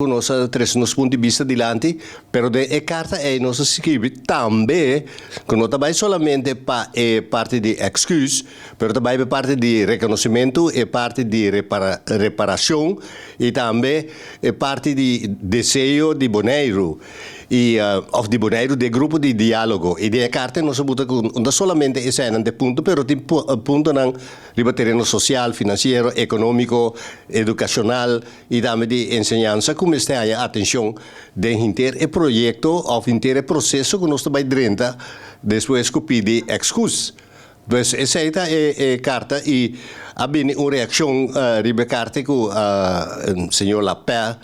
Nos a trese nos punto di bista dilanti, pero den e karta ei nos a skibi tambe ku no ta bai solamente pa e parti di èksküs, pero ta bai pa e parti di rekonosementu, e parti di reparashon i tambe e parti di deseo di Boneiru i òf di Boneiru den grupo di diálogo. I den e karta ei nos a buta ku no ta solamente eseinan ta e punto, pero tin puntonan riba tereno sosial, finansiero, ekonómiko, edukashonal, I tambe di enseñansa ku mester haña atenshon den hinter e proyekto òf hinter e proseso ku nos ta bai drenta despues ku pidi èkskus. Pues esei ta e e karta i a bini un reakshon riba e karta ku señor Lapè a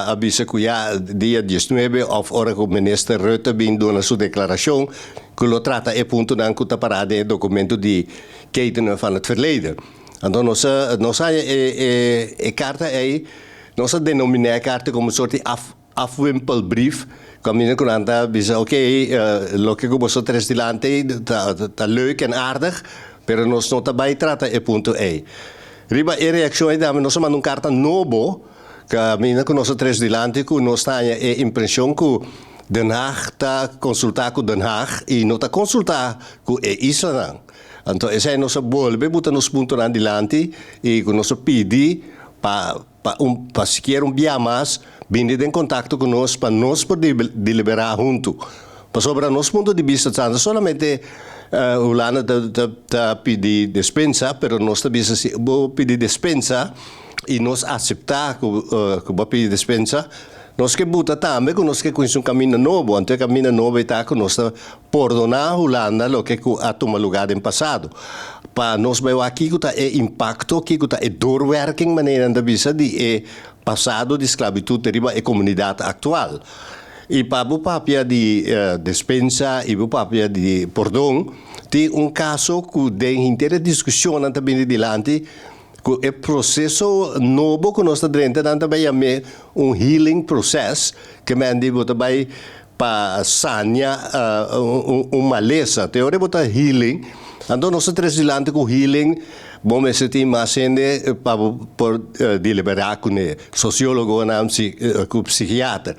a bisa ku ya dia diesnuebe òf ora ku minister Rutte bin duna su deklarashon ku lo trata e puntonan ku ta pará den e dokumento di Ketenen van het Verleden. Anto nos a nos haña e e e karta ei, nos a denominá e karta komo un sort di af afwimpelbrief, kaminda ku nan ta bisa oke loke ku boso tres dilanti ta ta leuk en aardig, pero nos no ta bai trata e punto ei. Riba e reakshon ei tambe nos a manda un karta nobo kaminda ku nos a tres dilanti ku nos ta haña e impreshon ku Den Haag ta konsultá ku Den Haag i no ta konsultá ku e islanan. Anto esei nos a bolbe buta nos puntonan dilanti i ku nos a pidi pa pa un pa sikiera un bia mas bini den kontakto ku nos pa nos por deliberá huntu. Pasobra nos punto di bista ta no solamente Hulanda ta ta ta pidi despensa pero nos ta bisa si bo pidi despensa i nos aseptá ku ku bo a pidi despensa nos ke buta tambe ku nos ke kuminsá un kaminda nobo. Anto e kaminda nobo ei ta ku nos ta Pordoná Hulanda loke ku a tuma lugá den pasado. Pa nos bai wak kiko ta e impakto, kiko ta e doorwerking, manera nan ta bisa, di e pasado di sklabitut riba e komunidat aktual. I pa bo papia di despensa i bo papia di pordon, tin un kaso ku den henter e diskushonnan ta bini dilanti ku e proseso nobo ku nos ta drenta nan ta bai yam'é un healing process, ke men di bo ta bai Pa sania un malesa. Te ora bo ta healing, anto nos ta trese dilanti ku healing, bo mester tin mas hende pa bo por deliberá kuné, sosiólogonan, ku psikiater.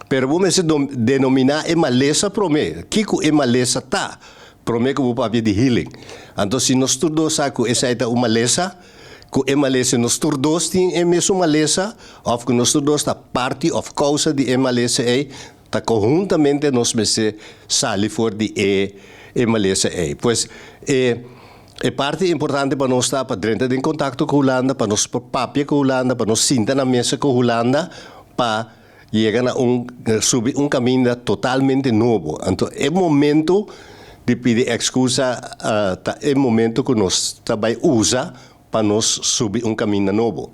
Pero bo mester denominá e malesa promé, kiko e malesa ta, promé ku bo papia di healing. Anto si nos tur dos sa ku esei ta un malesa, ku e malesa nos tur dos tin e mesun malesa òf ku nos tur dos ta parti òf kousa di e malesa ei, ta konhuntamente nos mester sali for di e e malesa ei. Pues e e parti importante pa nos ta pa drenta den kontakto ku Hulanda, pa nos por papia ku Hulanda, pa nos sinta na mesa ku Hulanda pa yega na un subi un kaminda totalmente nobo. Anto e momento di pidi ekskusa ta e momento ku nos ta bai usa pa nos subi un kaminda nobo.